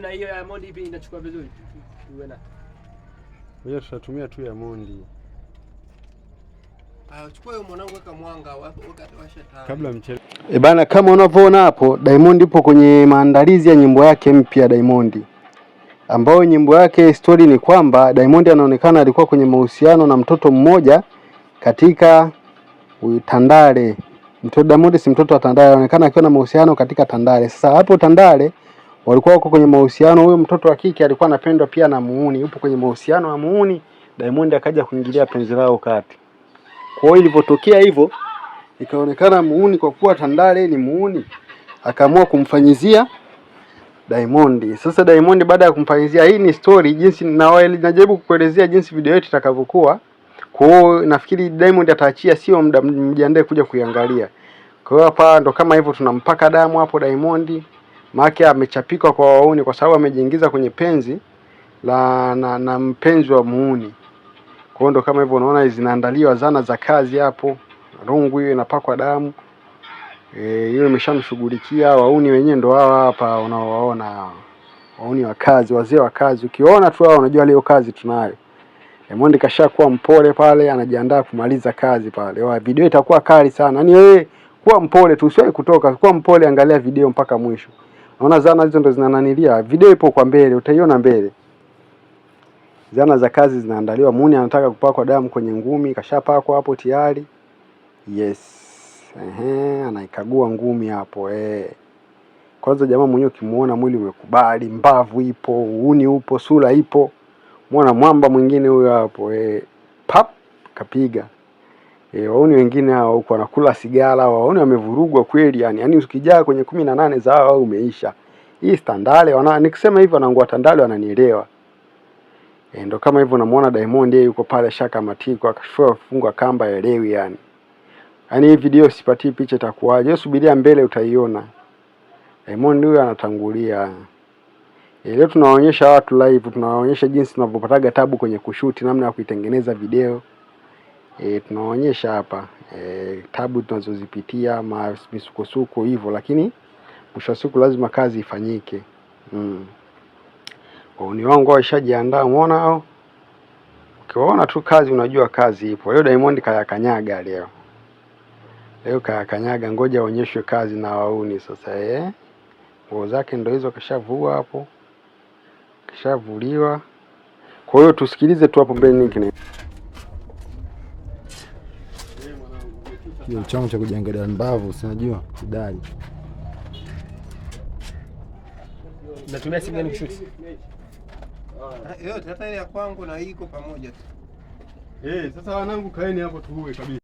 Na hiyo ya Mondi ipi inachukua vizuri? Tuwe na. Hiyo tutatumia tu ya Mondi. Ah, chukua hiyo mwanangu, weka mwanga, washa taa. Kabla mchele. E bana, kama unavyoona hapo Diamond ipo kwenye maandalizi ya nyimbo yake mpya Diamond, ambayo nyimbo yake story ni kwamba Diamond anaonekana alikuwa kwenye mahusiano na mtoto mmoja katika Tandale. Mtoto Diamond si mtoto wa Tandale, anaonekana akiwa na mahusiano katika Tandale. Sasa hapo Tandale walikuwa wako kwenye mahusiano, huyo mtoto wa kike alikuwa anapendwa pia na muuni, yupo kwenye mahusiano ya muuni. Diamond akaja kuingilia penzi lao kati. Kwa hiyo ilivyotokea hivyo ikaonekana muuni, kwa kuwa Tandale ni muuni, akaamua kumfanyizia Diamond. Sasa Diamond baada ya kumfanyizia, hii ni story jinsi na najaribu kukuelezea jinsi video yetu itakavyokuwa. Kwa hiyo nafikiri Diamond ataachia sio muda, mjiandae kuja kuiangalia. Kwa hiyo hapa ndo kama hivyo tunampaka damu hapo Diamond, maana amechapikwa kwa wauni kwa sababu amejiingiza kwenye penzi la na mpenzi wa muuni. Kwa hiyo ndo kama hivyo unaona zinaandaliwa zana za kazi hapo. Rungu hiyo inapakwa damu. Hiyo imeshamshughulikia. Wauni wenyewe ndo hawa hapa unaowaona hawa. Wauni wa kazi, wazee wa kazi. Ukiwaona tu hao unajua leo kazi tunayo. Diamond kashakuwa mpole pale, anajiandaa kumaliza kazi pale. Wa video itakuwa kali sana. Yaani wewe kuwa mpole tu, usiwahi kutoka. Kuwa mpole, angalia video mpaka mwisho. Unaona zana hizo ndo zinananilia. Video ipo kwa mbele, utaiona mbele. Zana za kazi zinaandaliwa. Muni anataka kupakwa damu kwenye ngumi, kashapakwa hapo tayari. Yes. Ehe, anaikagua ngumi hapo eh. Kwanza jamaa mwenyewe ukimuona mwili umekubali, mbavu ipo, uuni upo, sura ipo. Muona mwamba mwingine huyo hapo eh. Pap kapiga. Wauni wengine hao huko wanakula sigara, wauni wamevurugwa kweli yani. Yaani ukijaa kwenye 18 za hao umeisha. Hii Tandale wana nikisema hivyo wanaangua Tandale wananielewa. Ndo kama hivyo unamuona Diamond yeye yuko pale shaka matiko akashafungwa kamba elewi yani. Yaani hii video sipatii picha itakuwaje? Wewe subiria mbele utaiona. Diamond huyo anatangulia. Leo tunawaonyesha watu live, tunawaonyesha jinsi tunavyopataga tabu kwenye kushuti, namna ya kuitengeneza video. Tunawaonyesha hapa tabu tunazozipitia, misukosuko hivyo, lakini mwisho wa siku lazima kazi ifanyike. Wauni wangu washajiandaa, umeona hao? Ukiwaona tu kazi unajua kazi ipo. Leo Diamond kayakanyaga leo. Leo kayakanyaga, ngoja aonyeshwe kazi na wauni sasa eh. Nguo zake ndo hizo kashavua hapo. Kashavuliwa. Kwa hiyo tusikilize tu hapo mbele nini kina. Hiyo changu cha kujiangalia mbavu, si unajua kidali. Natumia simu gani kushoot? Yote hata ile ya kwangu na iko pamoja tu. Sasa wanangu kaeni hapo tuue kabisa.